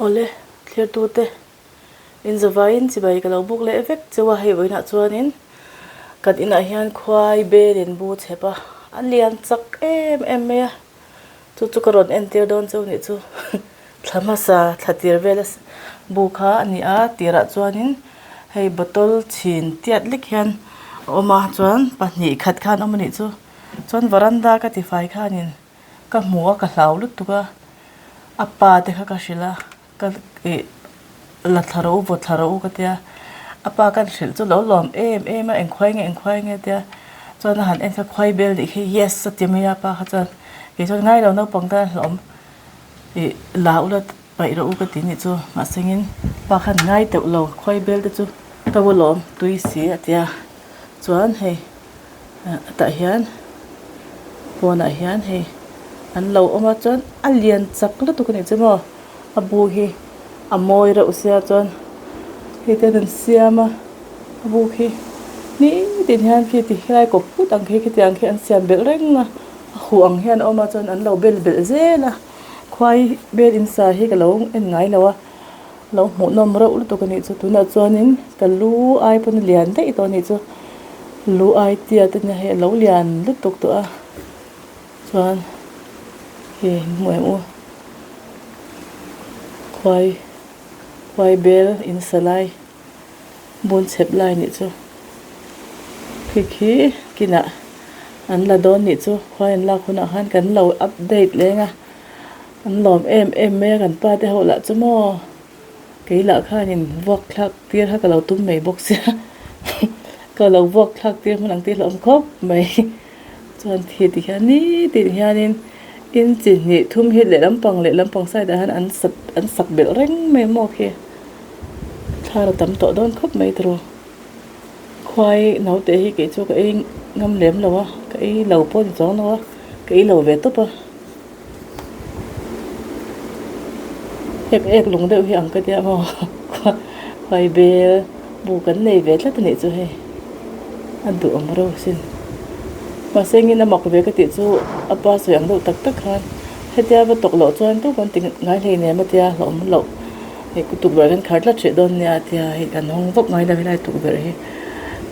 Awle, thlirtute, in zavaiin chibai ka lo buk leh vek cheu a, hei vawiinah chuanin kan inah hian khuai bel in bu chhep a, a lian chak em em mai a, chu chu ka rawn entir dawn cheu nih chu thla hmasa thla tir vela bu kha a ni a, tirah chuanin hei bottle chhin tiat lek hian a awm a, chuan pahnih khat khan a awm a nih chu, chuan varanda ka tifai khanin. Ka hmu a, ka hlau lutuk a, a pa te kha ka hrilh a, ka ih la thla rawh u, vaw thla rawh u ka tia, a pa kan hrilh chu lo lawm em em a, engkhuai nge engkhuai nge tia, chuan a han en kha khuai bel nih khi yes a ti mai a pa kha chuan, kei chuan ngai lo naupang tan a hlauhawm ih la ula Paih rawh u ka ti nih chu mahsengin pa khan ngai teuh lo khuai bel te chu to alawm tui si a tia chuan hei tah hian pawnah hian hei an lo awm a chuan a lian chak lutuk a nih chu maw a bu hi a mawi reuh sia chuan hei te an siam a a bu khi nitin hian khi ti helai kawp put ang khi khitiang khi an siam belh reng a a huh ang hian a awm a chuan an lo bel belh zel a. Khuai bel in sa hi ka lo en ngai lo a, lo hmuhnawm reuh lutuk a nih chu tunah chuanin ka lu ai pawn a lian daih tawh a nih chu lu ai tiat a nia hei a lo lian lutuk tawh a chuan hei hmu em u khuai khuai bel in sa lai. Bun chhep lai nih chu khi khi kinah an la dawn nih chu khuai an lak hunah khan kan lo update leng a an lawm em em mai a kan pa te ho lah chu maw kei lah khanin vuak thlak tir kha ka lo tum mai bawk sia ka lo vuak thlak tir hmun ang tih hlauhawm khawp mai chuan khi ti hian nitin hianin inchi hnih thum hi lehlam pang lehlam pang side ah hian an sat an sak belh reng mai maw khi. Thlar a tam tawh dawn khawp mai tiraw. Khuai naute hi kei chu ka ei ngam lem lo a, ka ei lo pawh a ni chuang lo a, ka ei lo ve tawp a. Ek ek lung deuh hi ang ka tia maw khuai bel bu kan nei ve tlat a nih chu hei a duhawm reuh asin. Mahse engin a mak ve ka tih chu a pa sawi ang deuh tak tak khan hetia va tawk loh chuan tuk an ti ngai hleinem a tia hlauhawm loh. Hei ku tukverh kan khar tlat hrih dawn nia tia hei kan hawng vak ngai lo helai tukverh hi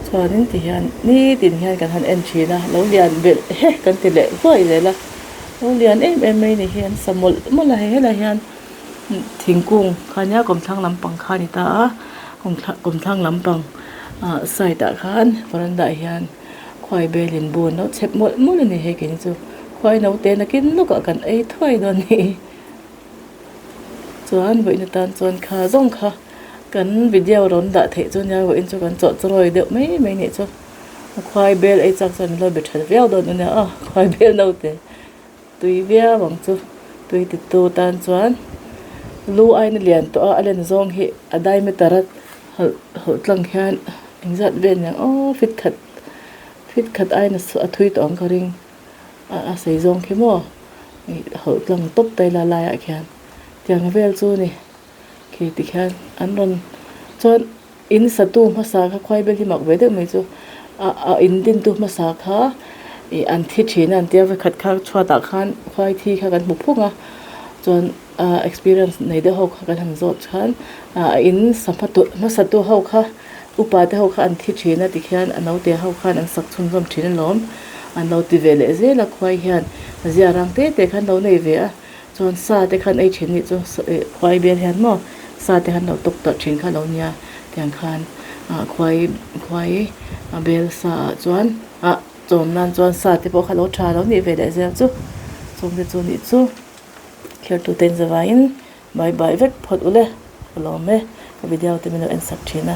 chuanin ti hian nitin hian kan han en thin a lo lian belh he kan ti leh huai zel a lo lian em em mai ni hi an sa mawlh mawlh a hei helai hian thingkung kha nia kawmthlang lampang kha a ni ta a kawmthlang lampang ah side ah khan veranda ah hian khuai belin bun lo chhep mawlh mawlh a ni hei keini chu khuai naute nakin lawkah kan ei thuai dawn a ni. Chuan vawiin atan chuan kha zawng kha kan video rawn dah theih chu nia vawiin chu kan chawh chawi deuh mai mai nih chu a khuai bel ei chak chuan min lo be that viau dawn a nia aw khuai bel naute tui viau ang chu tui ti tu tan chuan lu aina lian tawh a a len zawng hi a diameter a hawlh hawlh tlang hian engzat vel niang aw fit khat fit khat aina a thui tawh ang ka ring. A sei zawng khi maw ih hawlh tlang tawp ta ila laiah khian tiang vel chu a ni khi tikhian an rawn chuan in satu hmasa kha khuai bel hi mak ve deuh mai chu a a in dintu hmasa kha ih an thi thin a an tia vekhat kha chhuatah khan khuai thi kha kan hmu phung a chuan a experience nei deuh ho kha kan han zawt chuan ah a in sa hmasa tu ho kha upa te ho kha an thi thin a tikhian a naute ho khan an sak chhunzawm thin alawm an lo ti ve leh zel a khuai hian zia rang te te khan lo nei ve a chuan sa te khan ei thin nih chu khuai bel hian maw sa te khan lo tawk tawh thin kha lo nia tiang khan ah khuai khuai bel sa ah chuan ah chawm nan chuan sa te pawh kha lo tha lo nih ve leh zel chu chung te chu nih chu. Thirtute in zavaiin bye bye vek phawt ule ka lawm e ka video te min lo en sak thin a.